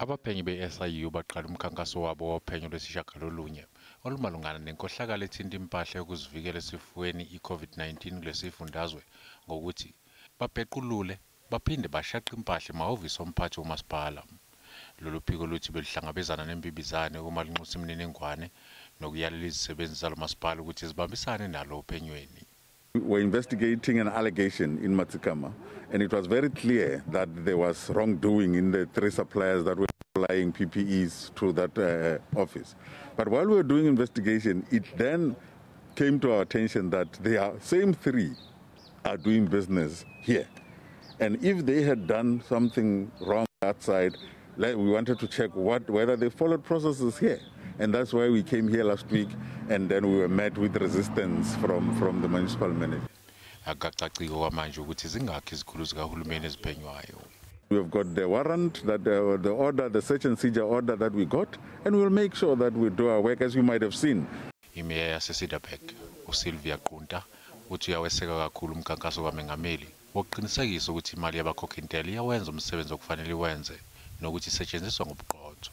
Abaphenyi be-SIU baqala umkhankaso wabo wophenyo lwesishiyagalolunye olumalungana nenkohlakalo ethinta impahla yokuzivikela esifweni i-COVID-19 kulesifundazwe ngokuthi bapequlule baphinde bashaqe impahla emahhovisi omphathi womasipala. Lolu phiko luthi beluhlangabezana nembibizane uma lunxusa imininingwane nokuyalela izisebenzi zalo masipala ukuthi zibambisane nalo ophenyweni. We were investigating an allegation in Matzikama, and it was very clear that there was wrongdoing in the three suppliers that were supplying PPEs to that office. But while we were doing investigation, it then came to our attention that the same three are doing business here. And if they had done something wrong outside, we wanted to check whether they followed processes here. And that's why we came here last week, and then we were met with resistance from the municipal manager. Akucaci okwamanje ukuthi zingakhi izikhulu zikahulumeni eziphenywayo. We have got the warrant, that the order, the search and seizure order that we got, and we'll make sure that we do our work, as you might have seen. Imeya yaseCederberg uSylvia Qunta uthi uyaweseka kakhulu umkhankaso kaMengameli wokuqinisekisa ukuthi imali yabakhokhintela iyawenza umsebenzi okufanele iwenze nokuthi isetshenziswa ngobuqotho.